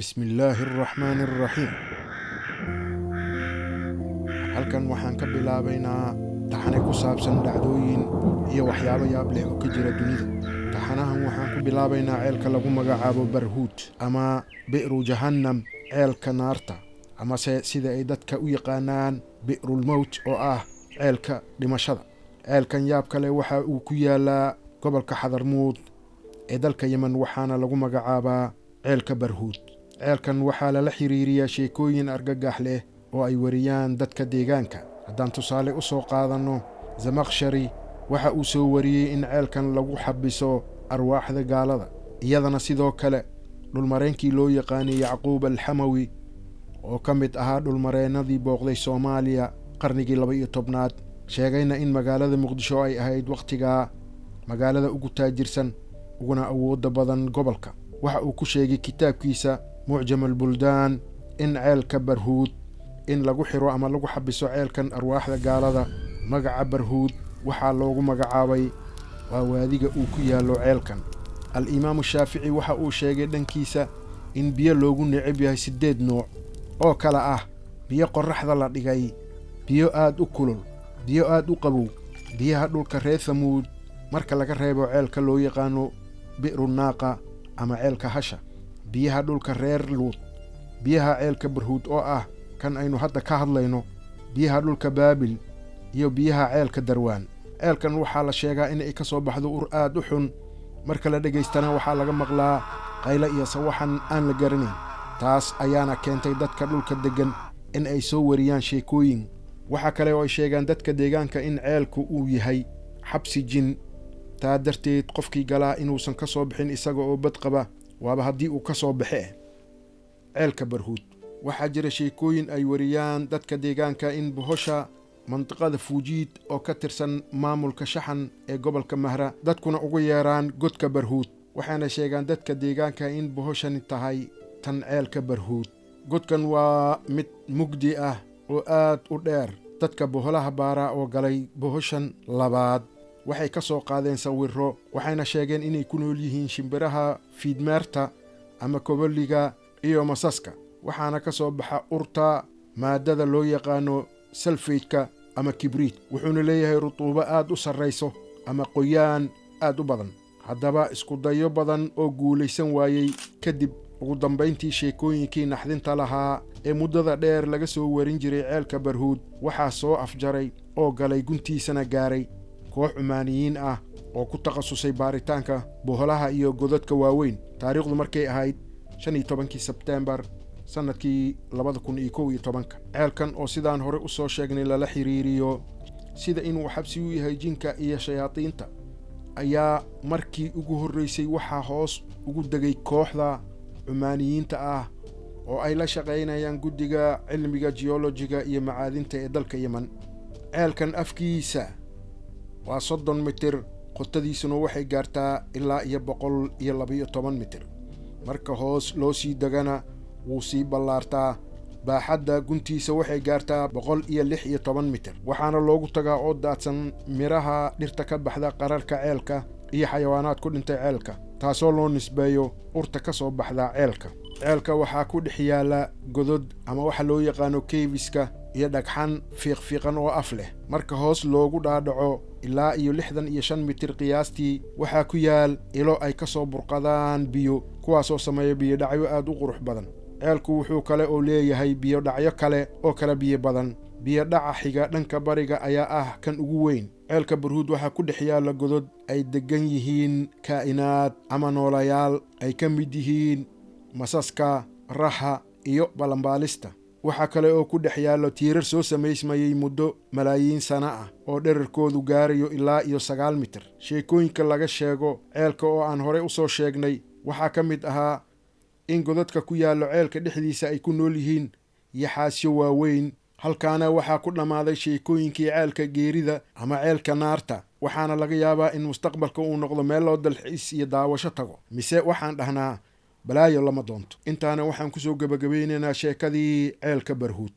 Bismillaahi araxmaani araxiim. Halkan waxaan ka bilaabaynaa taxane ku saabsan dhacdooyin iyo waxyaabo yaab leh oo ka jira dunida. Taxanahan waxaan ku bilaabaynaa ceelka lagu magacaabo Barhuud ama Bi'ru Jahannam, ceelka naarta, amase sida ay dadka u yaqaanaan Bi'rulmowt, oo ah ceelka dhimashada. Ceelkan yaab kale waxa uu ku yaalaa gobolka Xadarmuud ee dalka Yemen, waxaana lagu magacaabaa ceelka Barhuud. Ceelkan waxaa lala xiriiriyaa sheekooyin argagax leh oo ay wariyaan dadka deegaanka. Haddaan tusaale u soo qaadanno, Zamakshari waxa uu soo wariyey in ceelkan lagu xabiso arwaaxda gaalada. Iyadana sidoo kale dhulmareenkii loo yaqaanay Yacquub Alxamawi, oo ka mid ahaa dhulmareennadii booqday Soomaaliya qarnigii 12aad, sheegayna in magaalada Muqdisho ay ahayd wakhtigaa magaalada ugu taajirsan uguna awoodda badan gobolka, waxa uu ku sheegay kitaabkiisa Mucjam Albuldaan in ceelka Barhuud in lagu xiro ama lagu xabiso ceelkan arwaaxda gaalada. Magaca Barhuud waxaa loogu magacaabay waa waadiga uu ku yaallo ceelkan. Al-Imaamu Shaafici waxa uu sheegay dhankiisa in biyo loogu necab yahay 8 nooc oo kale ah: biyo qorraxda la dhigay, biyo aad u kulul, biyo aad u qabow, biyaha dhulka reer Thamuud, marka laga reebo ceelka loo yaqaano Bi'ru Naaqa ama ceelka hasha, biyaha dhulka reer Luud, biyaha ceelka Barhuud oo ah kan aynu hadda ka hadlayno, biyaha dhulka Baabil iyo biyaha ceelka Darwaan. Ceelkan waxaa la sheegaa in ay ka soo baxdo ur aad u xun, marka la dhegaystana waxaa laga maqlaa qaylo iyo sawaxan aan la garanayn. Taas ayaana keentay dadka dhulka deggan in ay soo wariyaan sheekooyin. Waxaa kale oo ay sheegaan dadka deegaanka in ceelku uu yahay xabsi jin, taa darteed qofkii galaa inuusan ka soo bixin isaga oo bad qaba, waaba haddii uu ka soo baxe. Ceelka Barhuud waxaa jira sheekooyin ay wariyaan dadka deegaanka in bohosha mandiqada Fuujiid oo ka tirsan maamulka Shaxan ee gobolka Mahra dadkuna ugu yeeraan godka Barhuud. Waxaana sheegaan dadka deegaanka in bohoshani tahay tan ceelka Barhuud. Godkan waa mid mugdi ah oo aad u dheer. Dadka boholaha baaraa oo galay bohoshan labaad waxay ka soo qaadeen sawirro, waxayna sheegeen inay ku nool yihiin shimbiraha fiidmeerta ama koboliga iyo masaska. Waxaana ka soo baxa urta maadada loo yaqaano salfeydka ama kibriit, wuxuuna leeyahay rutuubo aad u sarrayso ama qoyaan aad u badan. Haddaba isku dayo badan oo guulaysan waayey kadib, ugu dambayntii sheekooyinkii naxdinta lahaa ee muddada dheer laga soo warin jiray ceelka Barhuud waxaa soo afjaray oo galay guntiisana gaaray koox Cumaaniyiin ah oo ku takhasusay baaritaanka boholaha iyo godadka waaweyn, taariikhdu markay ahayd 15kii Sebteembar sannadkii 2011-ka. Ceelkan oo sidaan hore u soo sheegnay lala xiriiriyo sida inuu xabsi u yahay jinka iyo shayaadiinta ayaa markii ugu horraysay waxaa hoos ugu degay kooxda Cumaaniyiinta ah oo ay la shaqaynayaan guddiga cilmiga geolojiga iyo macaadinta ee dalka Yemen. Ceelkan afkiisa waa 30 mitir, qotadiisuna waxay gaartaa ilaa iyo 112 mitir. Marka hoos loo sii degana wuu sii ballaartaa. Baaxadda guntiisa waxay gaartaa 116 mitir, waxaana loogu tagaa oo daadsan midhaha dhirta ka baxda qararka ceelka iyo xayawaanaad ku dhintay ceelka, taasoo loo nisbeeyo urta ka soo baxda ceelka. Ceelka waxaa ku dhex yaalla godod ama waxa loo yaqaano keefiska iyo dhagxan fiiqfiiqan oo af leh. Marka hoos loogu dhaadhaco ilaa iyo 65 mitir qiyaastii, waxaa ku yaal ilo ay ka soo burqadaan biyo, kuwaasoo sameeya biyodhacyo aad u qurux badan. Ceelku wuxuu kale oo leeyahay biyodhacyo kale oo kala biyo badan. Biyodhaca xiga dhanka bariga ayaa ah kan ugu weyn. Ceelka Barhuud waxaa ku dhex yaalla godod ay deggan yihiin kaa'inaad ama noolayaal ay ka mid yihiin masaska, raxa iyo balambaalista. Waxaa kale oo ku dhex yaallo tiirar soo samaysmayey muddo malaayiin sano ah oo dherarkoodu gaarayo ilaa iyo 9 mitir. Sheekooyinka laga sheego ceelka oo aan horey u soo sheegnay waxaa ka mid ahaa in godadka ku yaallo ceelka dhexdiisa ay ku nool yihiin yaxaasyo waaweyn. Halkaana waxaa ku dhammaaday sheekooyinkii ceelka geerida ama ceelka naarta, waxaana laga yaabaa in mustaqbalka uu noqdo meel loo dalxiis iyo daawasho tago, mise waxaan dhahnaa balaayo lama doonto. Intaana waxaan kusoo gebagabaynaynaa sheekadii ceelka Barhuud.